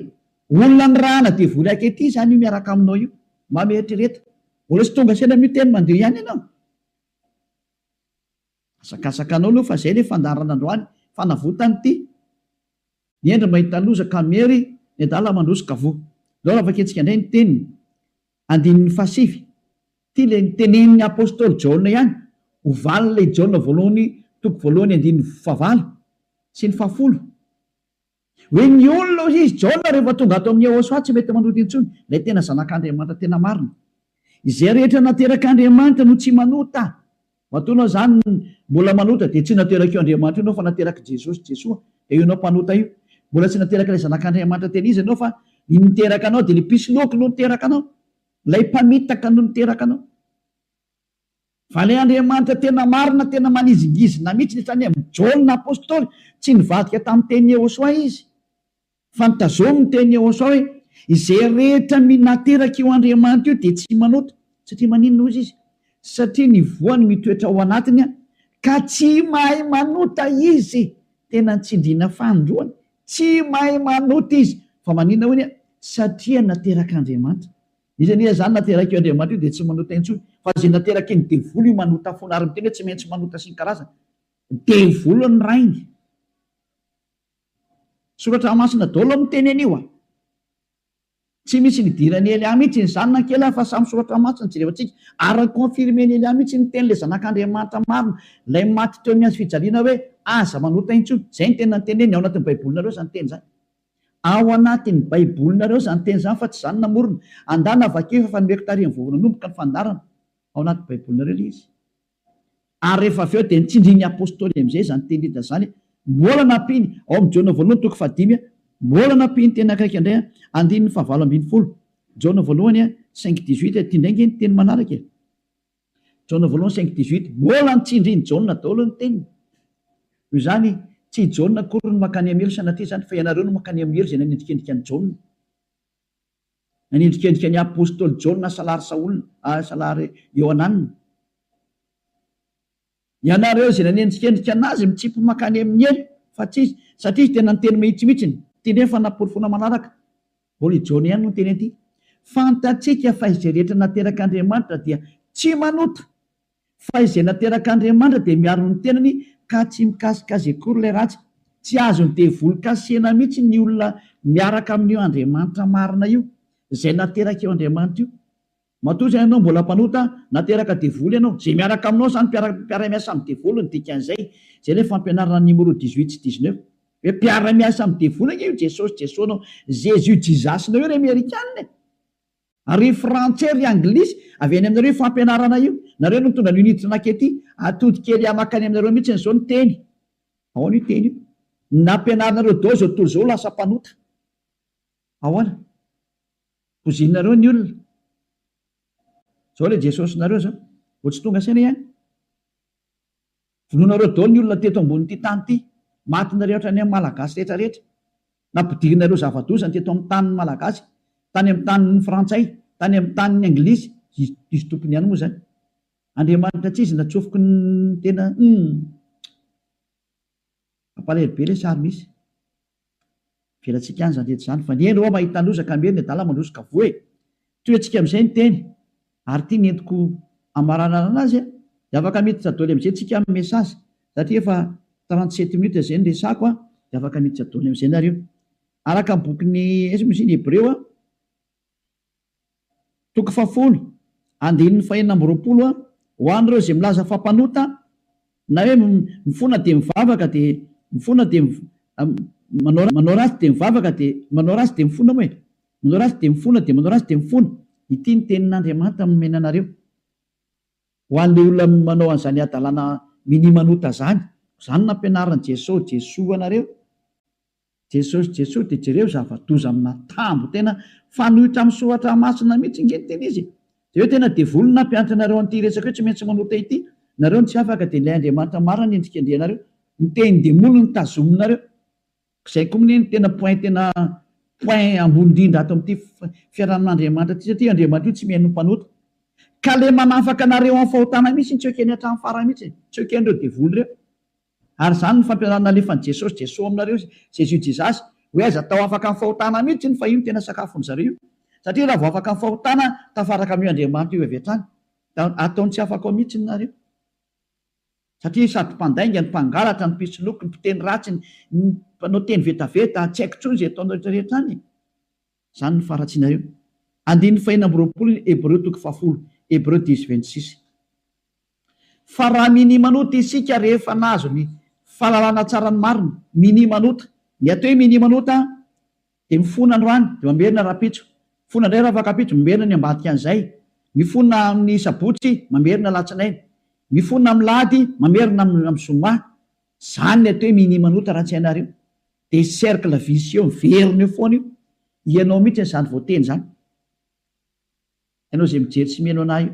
olona nirahana devoly ankehitriny izany io miaraka aminao io. Mba mieritrereta. Mbola tsy tonga saina amin'io teny mandeha ihany ianao. Asakasaka anao aloha fa zay le fandaharana androany, fanavotana ity. Ny hendry mahita loza ka miery, ny adala mandroso ka voa. Ndao raha vakintsika indray ny teniny, andininy fahasivy. Ity le nitenenin'ny apostoly Jaona ihany, ho valin'ilay Jaona voalohany toko voalohany andininy fahavalo sy ny fahafolo. Hoe ny olona hoy izy, Jaona rehefa tonga ato amin'i Yehosua tsy mety manota intsony, ilay tena zanak'Andriamanitra tena marina. Izay rehetra naterak'Andriamanitra no tsy manota. Matoa ianao izany mbola manota dia tsy naterak'io Andriamanitra io ianao fa naterak'i Jesosy, Jesoa, dia io ianao mpanota io. Mbola tsy naterak'ilay zanak'Andriamanitra tena izy ianao fa ny niteraka anao dia ilay mpisoloky no niteraka anao. Ilay mpamitaka no niteraka anao. Fa ilay Andriamanitra tena marina, tena manizingizina mihitsy ny hatrany amin'i Jaona Apostoly, tsy nivadika tamin'ny tenin'i Yehosua izy, fa notazominy ny tenin'i Yehosua hoe, Izay rehetra nateraka io Andriamanitra io dia tsy manota. Satria maninona hozy izy? Satria ny voany mitoetra ao anatiny ka tsy mahay manota izy. Tena nitsindriana fanindroany, tsy mahay manota izy. Fa maninona hoy ny? Satria naterak'Andriamanitra. Izy anie izany naterak'io Andriamanitra io dia tsy manota intsony fa izay nateraky ny devoly io manota foana ary miteny hoe tsy maintsy manota sy ny karazany. Devoly ny rainy. Soratra masina daholo miteny an'io a. Tsy misy nidiran'i Elia mihitsy izany na kely fa samy soratra masina jerevantsika ary ni-confirmer-n'i Elia mihitsy ny teny ilay zanak'Andriamanitra marina ilay maty teo amin'ny hazo fijaliana hoe aza manota intsony. Izay no tena noteneniny ao anatin'ny baibolinareo izany teny izany. Ao anatin'ny baibolinareo izany teny izany fa tsy izaho no namorona. Andana vakio efa nomeko tarihiny vao nanomboka ny fandaharana. Ao anaty baibolinareo ilay izy. Ary rehefa avy eo dia nitsindrin'ny apostoly amin'izay izany teny rehetra izany. Mbola nampiany, ao amin'ny Jaona voalohany toko fahadimy, mbola nampiany teny akaiky indray, andininy fahavalo ambin'ny folo. Jaona voalohany cinq dix-huit, ity indray ange ny teny manaraka e. Jaona voalohany cinq dix-huit, mbola nitsindrin'i Jaona daholo ny teniny. Noho izany, tsy i Jaona akory no mankany amin'ny helo sanatria izany, fa ianareo no mankany amin'ny helo izay nanendrikendrika an'i Jaona. Nanendrikendrika ny apostoly Jaona salary Saola, salary Iohanana. Ianareo izay nanendrikendrika an'azy mitsipy mankany amin'ny helo, fa tsy izy, satria izy tena niteny mahitsy mihitsiny. Ity indray ny fanaporofoana manaraka. Mbola i Jaona ihany no niteny an'ity. Fantatsika fa izay rehetra naterak'Andriamanitra dia tsy manota, fa izay naterak'Andriamanitra dia miaro ny tenany ka tsy mikasika azy akory ilay ratsy. Tsy azon'ny devoly kasihina mihitsy ny olona miaraka amin'io Andriamanitra marina io, izay naterak'io Andriamanitra io. Matoa izany ianao mbola mpanota, nateraka devoly ianao. Izay miaraka aminao izany mpiara-miasa amin'ny devoly ny dikan'izay. Izay ilay fampianarana numéro dix-huit sy dix-neuf. Hoe mpiara-miasa amin'ny devoly ange io Jesosy Jesoa-nao, Jésus Jesus-nao io ry Amerikana e! Ary ry Frantsay ry Anglisy, avy any aminareo io fampianarana io. Nareo no nitondra an'io niditra nankety. Atodika ery mankany aminareo mihitsy izao ny teny. Ahoana io teny io? Nampianarinareo daholo izao tontolo izao ho lasa mpanota. Ahoana? Pozinareo ny olona. Zao le Jesosinareo zao. Vao tsy tonga saina ihany. Vonoinareo daholo ny olona teto ambonin'ity tany ity. Matinareo hatrany amin'ny Malagasy rehetra rehetra. Nampidirinareo zava-doza ny teto amin'ny tanin'ny Malagasy, tany amin'ny tanin'ny Frantsay, tany amin'ny tanin'ny Anglisy, izy izy tompony ihany moa izany. Andriamanitra tsy izy natsofoky ny tena humm. Mampalahelo be ilay sary misy. Avelantsika any izany rehetra izany fa ny hendry hoa mahita loza ka miery ny adala mandroso ka voa e! Tohiantsika amin'izay ny teny ary ity ny entiko hamaranana anazy a! Dia afaka miditra doly amin'izay tsika amin'ny message satria efa 37 minutes izay ny resako a! Dia afaka miditra doly amin'izay nareo. Araka ny bokin'ny aiza moa izy iny Hebreo a! Toko fahafolo, andininy fahenina amby 20 a, Ho an'ireo izay milaza fa mpanota, na hoe mifona dia mivavaka dia mifona dia manao manao ratsy dia mivavaka dia manao ratsy dia mifona moa e! Manao ratsy dia mifona dia manao ratsy dia mifona. Ity ny tenin'Andriamanitra nomena anareo. Ho an'ilay olona manao an'izany hadalana minia manota izany, izany no nampianarin'i Jesoa, Jesoa anareo. Jesosy Jesoa dia jereo zava-doza amina tambo tena fanohitra amin'ny soratra masina mihitsy nge ny tena izy e! Jereo tena devoly no nampianatra anareo an'ity resaka hoe tsy maintsy manota ity, nareo no tsy afaka dia ilay Andriamanitra marina no endrikendrehanareo, ny tenin-demoly no tazominareo, zay koa mne no tena point tena point ambony indrindra ato amin'ity fiarahamin'Andriamanitra ity satria Andriamanitra io tsy mihaino ny mpanota ka le manafaka anareo amin'ny fahotana mihitsy no tsy ekeny hatramin'ny farany mihitsy e, tsy eken'ireo devoly ireo. Ary izany no fampianarana nalefan'i Jesosy, Jesoa aminareo, Jésus Jesus, hoe aza atao afaka amin'ny fahotana mihitsy iny fa io no tena sakafon'ny zareo io. Satria raha vao afaka amin'ny fahotana, tafaraka amin'io Andriamanitra io avy hatrany. Da ataony tsy afaka ao mihitsy ny nareo. Satria sady mpandainga, ny mpangalatra, ny mpisoloky, ny mpiteny ratsy, ny mpanao teny vetaveta, tsy haiko intsony izay ataonareo rehetra rehetra any e. Izany no faharatsianareo. Andininy fahenina amby 20 ny Hebreo toko fahafolo, Hébreux dix 26. Fa raha minia manota isika rehefa nahazo ny fahalalana tsara ny marina, minia manota. Ny atao hoe minia manota dia mifona androany dia mamerina rahampitso, mifona indray rafakampitso, mamerina ny ambadika an'izay, mifona amin'ny sabotsy, mamerina alatsinainy, mifona amin'ny lahady, mamerina amin'ny zoma. Izany ny atao hoe minia manota raha tsy hainareo. Dia cercle vicieux miverina eo foana io. Ianao mihitsy izany voateny izany. Ianao izay mijery sy mihaino anah io.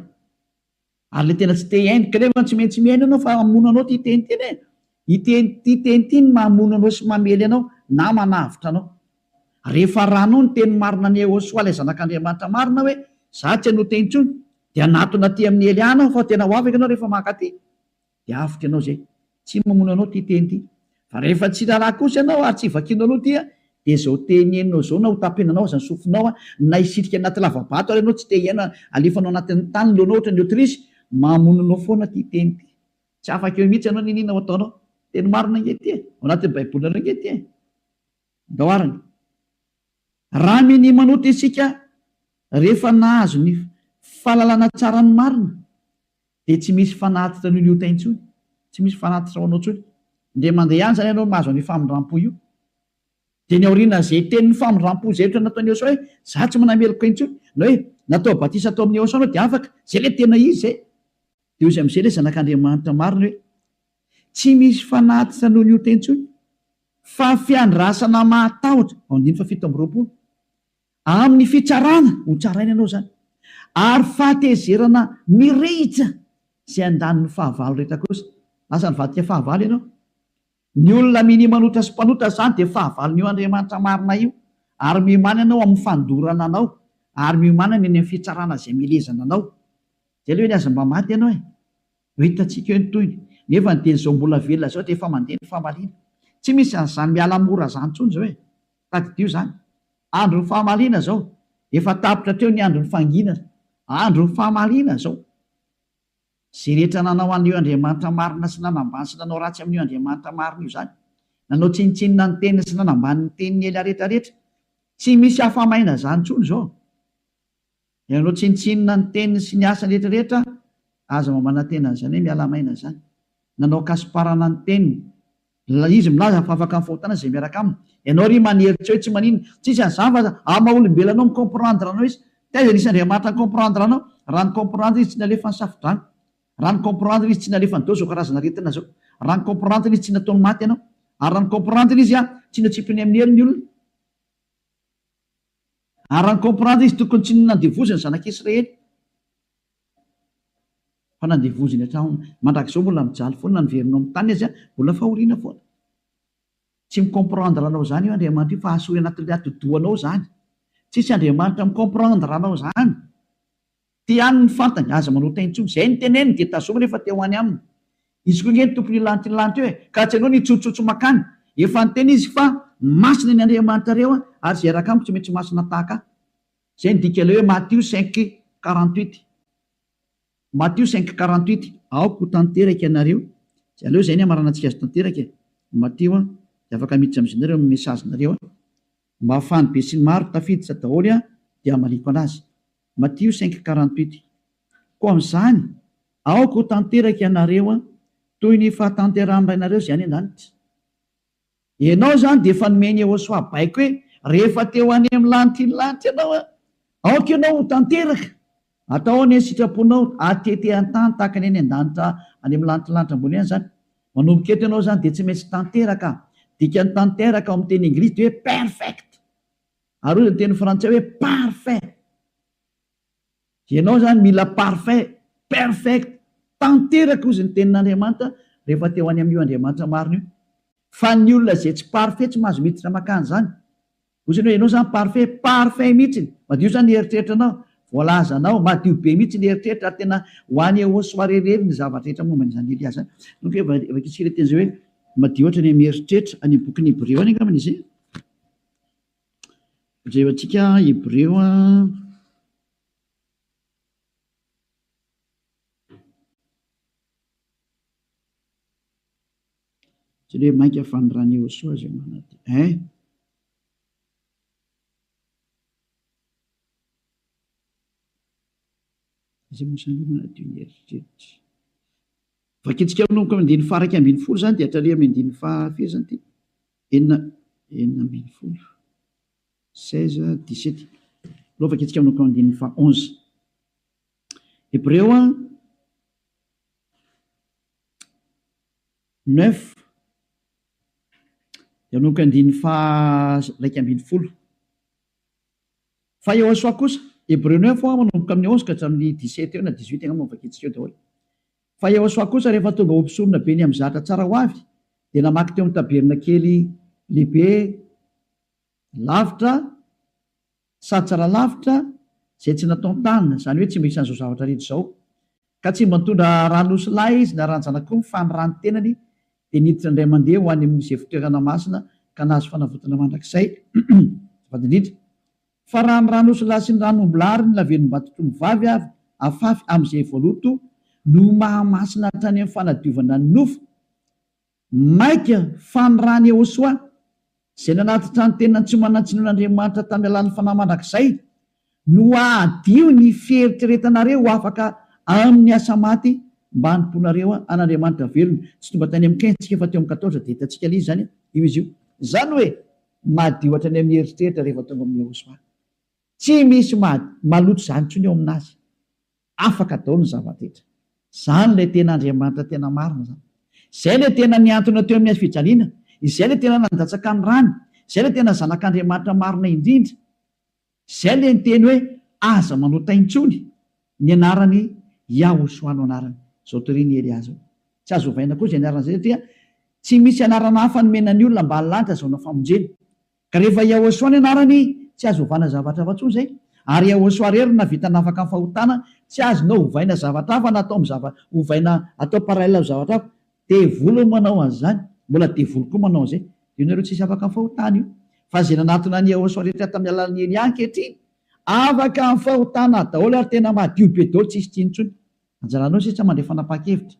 Ary ilay tena tsy te hihaino, kanefa tsy maintsy mihaino ianao fa hamono anao ity teny ity anie. Ity ity teny ity no mamono anao sy mamely anao na manavotra anao. Rehefa arahanao ny teny marina an'i Yehosua ilay zanak'Andriamanitra marina hoe, za tsy hanota intsony, dia hanatona aty amin'i Eliana aho fa tena ho afaka ianao rehefa mankaty. Dia avotra ianao izay. Tsy mamono anao ity teny ity. Fa rehefa tsy raharaha kosa ianao ary tsy vakianao aloha ity dia izao teny henonao izao na ho tapenanao aza ny sofinao na hisitrika anaty lava-bato ary ianao tsy te hihaino alefanao anatin'ny tany ny lohanao ohatran'ny autruche, mamono anao foana ity teny ity. Tsy afaka eo mihitsy ianao n'inon'inona ho ataonao. Teny marina ange ity e! Ao anatin'ny baibolinareo ange ity e! Ndao arany. Raha minia manota isika rehefa nahazo ny fahalalana tsara ny marina dia tsy misy fanatitra noho ny ota intsony, tsy misy fanatitra ho anao intsony. Indray mandeha ihany izany ianao mahazo an'io famindrampo io. Dia ny aorianan'izay tenin'ny famindrampo izay ohatra nataon'i Yehosua hoe, za tsy manameloka intsony, na hoe natao batisa tao amin'i Yehosua anao dia afaka, izay ilay tena izy izay. Dia hoy izy amin'izay ilay zanak'Andriamanitra marina hoe, tsy misy fanatitra noho ny ota intsony, fa fiandrasana mahatahotra, ao andininy faha 27. Amin'ny fitsarana, ho tsaraina ianao izany, ary fahatezerana mirehitra izay handany ny fahavalo rehetra kosa. Lasa nivadika fahavalo ianao. Ny olona minia manota sy mpanota izany dia fahavalon'io Andriamanitra marina io, ary miomàna ianao amin'ny fandorana anao, ary miomàna ny any amin'ny fitsarana izay mielezana anao. Izay aloha eny aza mba maty ianao e! Ho hitantsika eo ny tohiny. Nefa ny dia izao mbola velona izao dia efa mandeha ny famaliana. Tsy misy an'izany miala mora izany intsony izao e! Tadidio izany. Andron'ny fahamaliana izao. Efa tapitra hatreo ny andron'ny fanginana. Andron'ny fahamaliana izao. Izay rehetra nanao an'io Andriamanitra marina sy nanambany sy nanao ratsy amin'io Andriamanitra marina io izany. Nanao tsinontsinona ny teniny sy nanambany ny tenin'i Elia rehetra rehetra. Tsy misy afa-maina izany intsony izao. Ianao tsinontsinona ny teniny sy ny asany rehetra rehetra, aza mba manantena an'izany hoe miala maina izany. Nanao kasiparana ny teniny. Izy milaza fa afaka amin'ny fahotana izay miaraka aminy. Ianao ry manery tsy hoe tsy maninona. Tsisy an'izany fa amin'ny maha olombelona anao mi-comprendre anao izy. Taiza nisy Andriamanitra ni-comprendre anao? Raha ni-comprendre izy tsy nalefa ny safodrano. Raha ni-comprendre izy tsy nalefany daholo izao karazana aretina izao. Raha ni-comprendre izy tsy nataony maty ianao. Ary raha ni-comprendre izy tsy notsipiny amin'ny helo ny olona. Ary raha ni-comprendre izy tokony tsy nandevoziny ny zanak'Israely fa nandevoziny hatramin'ny mandrakizao mbola mijaly foana na niverina ao amin'ny tany aza mbola fahoriana foana. Tsy mi-comprendre anao izany io Andriamanitra io fa asory anatin'ilay atidohanao izany. Tsisy Andriamanitra mi-comprendre anao izany. Ty ihany ny fantany, aza manota intsony. Izay ny teneniny dia tazomy rehefa te ho any aminy. Izy koa ange no tompon'io lanitra io lanitra io e! Ka tsy ianao no hitsotsotso makany. Efa niteny izy fa masina ny Andriamanitrareo ary izay hiaraka amiko tsy maintsy masina tahaka ahy. Izay ny dikan'ilay hoe Matio cinq 48. Matio cinq 48, Aoka ho tanteraka ianareo. Izay aleo izay ny hamaranantsika azy tanteraka e! Matio an, dia afaka miditra amin'izay nareo amin'ny message-nareo an. Mba ahafahan'ny besinimaro tafiditra daholo an, dia hamaliako anazy. Matio cinq 48, Koa amin'izany, aoka ho tanteraka ianareo toy ny fahatanterahan'ny Rainareo izay any an-danitra. Ianao izany dia efa nomen'i Yehosua baiko hoe, rehefa te ho any amin'ny lanitry ny lanitra ianao, aoka ianao ho tanteraka. Atao anie ny sitraponao, atete an-tany tahaka ny any an-danitra any amin'ny lanitry ny lanitra ambony any izany. Manomboka eto ianao izany dia tsy maintsy tanteraka. Dikan'ny tanteraka ao amin'ny teny anglisy dia hoe perfect. Ary hoy ny teny frantsay hoe parfait. Ianao izany mila parfait, perfect, tanteraka hozy ny tenin'Andriamanitra rehefa te ho any amin'io Andriamanitra marina io. Fa ny olona izay tsy parfait tsy mahazo miditra makany izany. Hozy ianao, ianao izany parfait, parfait mihitsy. Madio izany ny eritreritranao, voalazanao, madio be mihitsy ny eritreritra ary tena ho any au soirée irery ny zavatra rehetra momba an'izany Elia izany. Donc vakintsika ilay teny izay hoe madio hatrany amin'ny eritreritra, any amin'ny bokin'ny Hebreo any angambany izy. Jerentsika Hebreo a. Tsy hoe mainka fa ny ran'i Yehosua izay manadio. Hein? Iza moa izany manadio ny eritreritra? Vakintsika manomboka amin'ny andininy faha-11 izany dia hatrany amin'ny andininy faha firy izany ity? Enina, 16, 16, 17. Aleo vakintsika manomboka amin'ny andininy faha 11. Hebreo 9 dia manomboka andininy faha 11. Fa Yehosua kosa, Hebreo neuf hoa manomboka amin'ny 11 ka hatramin'ny 17 eo na 18 angamba no vakintsika eo daholo. Fa Yehosua kosa rehefa tonga ho mpisorona be ny amin'ny zatra tsara ho avy dia namaky teo amin'ny tabernakely lehibe lavitra sady tsara lavitra izay tsy nataon-tanana, izany hoe tsy mba isan'izao zavatra rehetra izao. Ka tsy mba nitondra ran'osy lahy izy na ran-janak'omby fa ny ran'ny tenany dia niditra indray mandeha ho any amin'izay fitoerana masina ka nahazo fanavotana mandrakizay. Azafady indrindra. Fa raha ny ran'osy lahy sy ny ran'omby lahy ary ny lavenom-batotr'omby vavy avy afafy amin'izay voaloto no mahamasina hatrany amin'ny fanadiovana ny nofo, Mainka fa ny ran'i Yehosua, izay nanatitra ny tenany tsy manan-tsinoan'Andriamanitra tamin'ny alalan'ny Fanahy mandrakizay, no hahadio ny fieritreretanareo ho afaka amin'ny asa maty mba hanompoanareo an'Andriamanitra velona. Tsy tonga tany amin'ny quinze tsika fa teo amin'ny quatorze dia hitantsika ilay izy izany, io izy io. Izany hoe madio hatrany amin'ny eritreritra rehefa tonga amin'i Yehosua. Tsy misy maloto izany intsony eo aminazy. Afaka daholo ny zava-drehetra. Izany ilay tena Andriamanitra tena marina izany. Izay ilay tena nihantona teo amin'ny hazo fijaliana. Izay ilay tena nandatsaka ny rany. Izay ilay tena Zanak'Andriamanitra marina indrindra. Izay ilay niteny hoe aza manota intsony. Ny anarany Yahoshua no anarany. Izao torian'i Elia izao. Tsy azo ovaina koa izay anarana izay satria tsy misy anarana hafa nomena ny olona ambany lanitra azahoana famonjena. Ka rehefa Yahoshua ny anarany, tsy azo ovana zavatra hafa intsony izay. Ary Yahoshua irery no nahavita nafaka ny fahotana, tsy azonao ovaina zavatra hafa na atao amin'ny zava, ovaina atao parallèle amin'ny zavatra hafa. Devoly no manao an'izany, mbola devoly koa manao an'izay. Io nareo tsisy afaka amin'ny fahotana io. Fa izay nanatona an'i Yahoshua rehetra tamin'ny alalan'i Elia ankehitriny, afaka amin'ny fahotana daholo ary tena madio be daholo tsisy tsiny intsony. Anjaranao sisa mandray fanapahan-kevitra.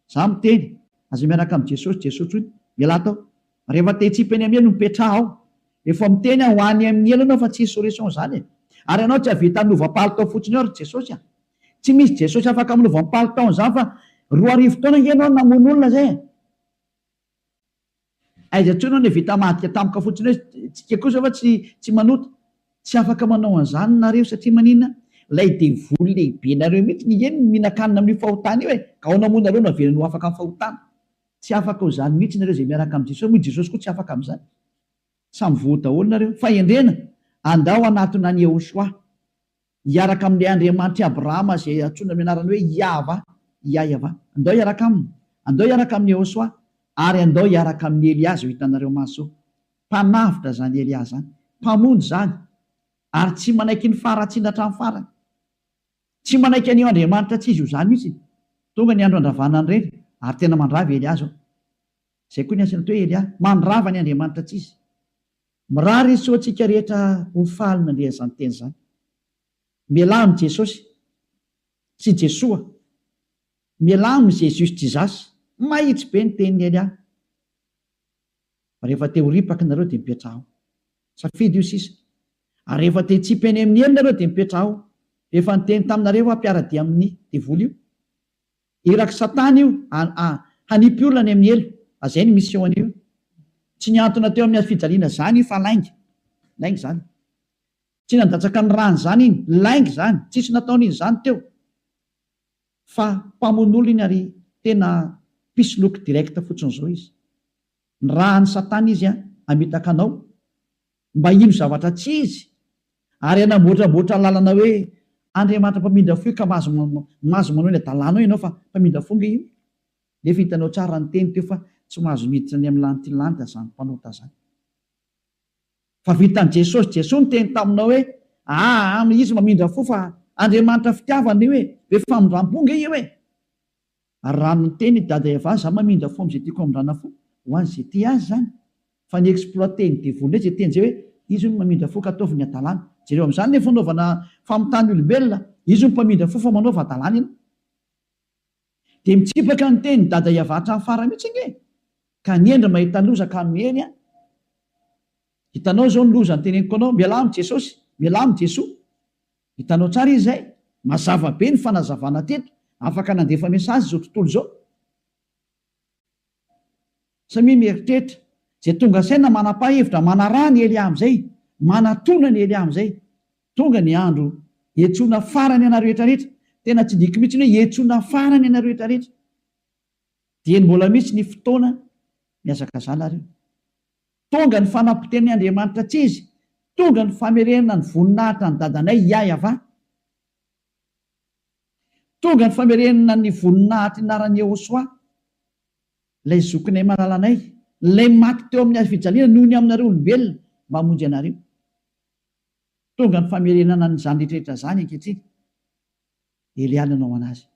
Za miteny, aza miaraka amin'i Jesosy, Jesosy hoy, mialà tao. Rehefa te hitsipy eny amin'ny helo, mipetraha ao. Efa miteny aho, ho any amin'ny helo ianao fa tsisy solution izany e. Ary ianao tsy hahavita hanova palitao fotsiny eo ry Jesosy a. Tsy misy Jesosy afaka manova ny palitao an'izany fa 2000 taona ange ianao no namono olona izay e. Aiza intsony aho vita madika tampoka fotsiny hoe tsika kosa fa tsy tsy manota. Tsy afaka manao an'izany nareo satria maninona? Ilay devoly lehibe nareo mihitsy ny eny no mihinan-kanina amin'io fahotana io e! Ka ahoana moa nareo no avelany ho afaka amin'ny fahotana? Tsy afaka ho izany mihitsy nareo izay miaraka amin'i Jesosy moa i Jesosy koa tsy afaka amin'izany. Samy voa daholo nareo. Fahendrena, andao hanatona an'i Yehoshuah. Hiaraka amin'ilay Andriamanitr'i Abrahama izay antsoina amin'ny anarany hoe Iahvah, Iaiavah. Andao hiaraka aminy. Andao hiaraka amin'i Yehoshuah. Ary andao hiaraka amin'i Elia izao hitanareo maso izao. Mpanavotra izany Elia izany. Mpamonjy izany. Ary tsy manaiky ny faharatsiana hatramin'ny farany. Tsy manaiky an'io Andriamanitra tsy izy io izany mihitsy. Tonga ny andro handravana an'ireny, ary tena mandrava i Elia izao. Izay koa ny asany atao hoe Elia. Mandrava ny Andriamanitra tsy izy. Mirary soa antsika rehetra ho faly nandre an'izany teny izany. Mialà amin'i Jesosy sy Jesoa. Mialà amin'i Jesus Jesus. Mahitsy be ny tenin'i Elia. Fa rehefa te ho ripaka nareo dia mipetraha ao. Safidy io sisa. Ary rehefa te hitsipy any amin'ny helo nareo dia mipetraha ao. Efa niteny taminareo aho mpiara-dia amin'ny devoly io. Irak'i satana io a hanipy olona any amin'ny helo. A zay ny mission an'io. Tsy nihantona teo amin'ny hazofijaliana zany io fa lainga. Lainga zany. Tsy nandatsaka ny rany zany iny. Lainga zany. Tsisy nataon'iny zany teo. Fa mpamono olona iny ary tena mpisoloky direct fotsiny zao izy. Nirahan'i satana izy hamitaka anao mba hino zavatra tsy izy ary hanamboatramboatra lalana hoe Andriamanitra mpamindra fo io ka mahazo mahazo manao ny adalanao ianao fa mpamindra fo nge io. Nefa hitanao tsara ny teny teo fa tsy mahazo miditra any amin'ny lanity lanitra zany mpanota zany. Fa vitan'i Jesosy, Jesoa niteny taminao hoe aa izy mamindra fo fa Andriamanitra fitiavana io e, be famindrampo nge io e. Ary raha niteny i Dada Eva za mamindra fo amin'izay tiako hamindrana fo, ho an'izay tia azy izany. Fa ny exploiter ny devoly indray izay teny izay hoe izy hono mamindra fo ka ataovy ny hadalana. Jereo amin'izany ilay fanaovana famitahana olombelona, izy hono mpamindra fo fa manaova hadalana ianao. Dia mitsipaka ny teny Dada Eva hatramin'ny farany mihitsy ange e! Ka ny hendry mahita loza ka miheny an! Hitanao izao ny loza noteneniko anao, mialà amin'i Jesosy, mialà amin'i Jesoa. Hitanao tsara izy izay? Mazava be ny fanazavana teto, afaka nandefa message izao tontolo izao. Samia mieritreritra, izay tonga saina manapa-hevitra manaraha an'i Elia amin'izay, manatona an'i Elia amin'izay. Tonga ny andro hiantsoana farany anareo rehetra rehetra, tena tsindriako mihitsy ny hoe hiantsoana farany anareo rehetra rehetra. Dieny mbola misy ny fotoana mihazakazaha nareo. Tonga ny fanapotehan'ny Andriamanitra tsy izy, tonga ny famerenana ny voninahitra an'i dadanay Yahyav. Tonga ny famerenana ny voninahitry ny anaran'i Yehosua, ilay zokinay malalanay, ilay maty teo amin'ny hazofijaliana noho ny aminareo olombelona mba hamonjy anareo. Tonga ny famerenana an'izany rehetrarehetra izany ankehitriny. Elia nanao anazy.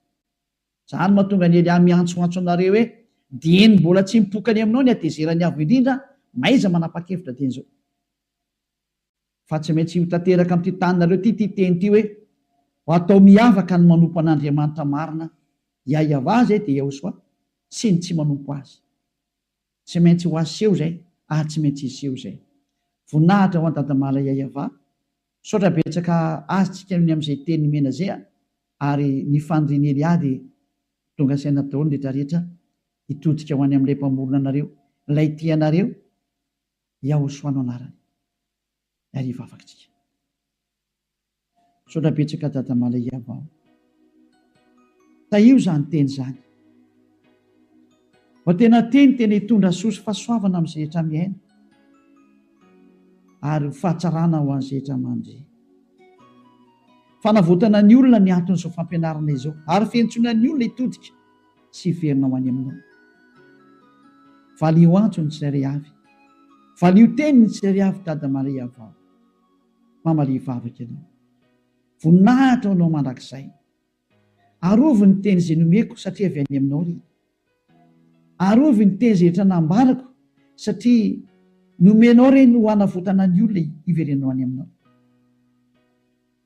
Izany mahatonga an'i Elia miantsoantso anareo hoe, Dieny mbola tsy mipoka any aminao ny hatezeran'ny Avo Indrindra, mahaiza manapa-kevitra dieny izao. Fa tsy maintsy ho tanteraka amin'ity taninareo ity ity teny ity hoe, Ho atao miavaka ny manompo an'Andriamanitra marina, Yahyav izay dia Yahoshuah, sy ny tsy manompo Azy. Tsy maintsy ho aseho izay ary tsy maintsy hiseho izay. Voninahitra ho an'i Dadamala Yayava. Misaotra betsaka azy tsika ny amin'izay teny nomena zay a! Ary ny fanirian'i Elia dia tonga saina daholo ny rehetra rehetra hitodika ho any amin'ilay mpamorona anareo, ilay tia anareo, Yahoshua no anarany. Ary hivavaka tsika. Misaotra betsaka Dada Malaiava o. Tahio izany teny izany. Mba tena teny tena hitondra soa sy fahasoavana amin'izay rehetra mihaino ary ho fahatsarana ho an'izay rehetra mandre. Fanavotana ny olona ny anton'izao fampianarana izao ary fiantsoana ny olona hitodika sy hiverina ho any aminao. Valio antso ny tsirairay avy. Valio teny ny tsirairay avy Dada Malaiava o. Mamalia vavaka ianao. Voninahitra ho anao mandrakizay. Arovy ny teny izay nomeko satria avy any aminao ry. Arovy ny teny izay rehetra nambarako satria nomenao ireny ho hanavotana ny olona hiverenao any aminao.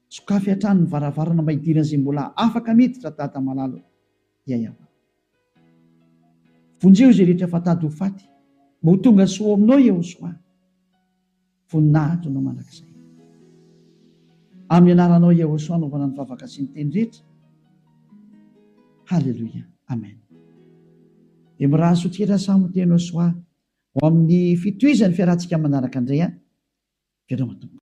Sokafy hatrany ny varavarana mba hidiran'izay mbola afaka miditra Dada malala o. Yayava. Vonjeo izay rehetra efa tady ho faty mba ho tonga soa ao aminao Yehosoa. Voninahitra anao mandrakizay. Amin'ny anaranao Yehosua anaovana ny vavaka sy ny teny rehetra. Haleloia. Amen. Dia mirary soa tsika samy ho teny Yehosua ho amin'ny fitohizan'ny fiarahantsika manaraka indray an. Veloma tompoko.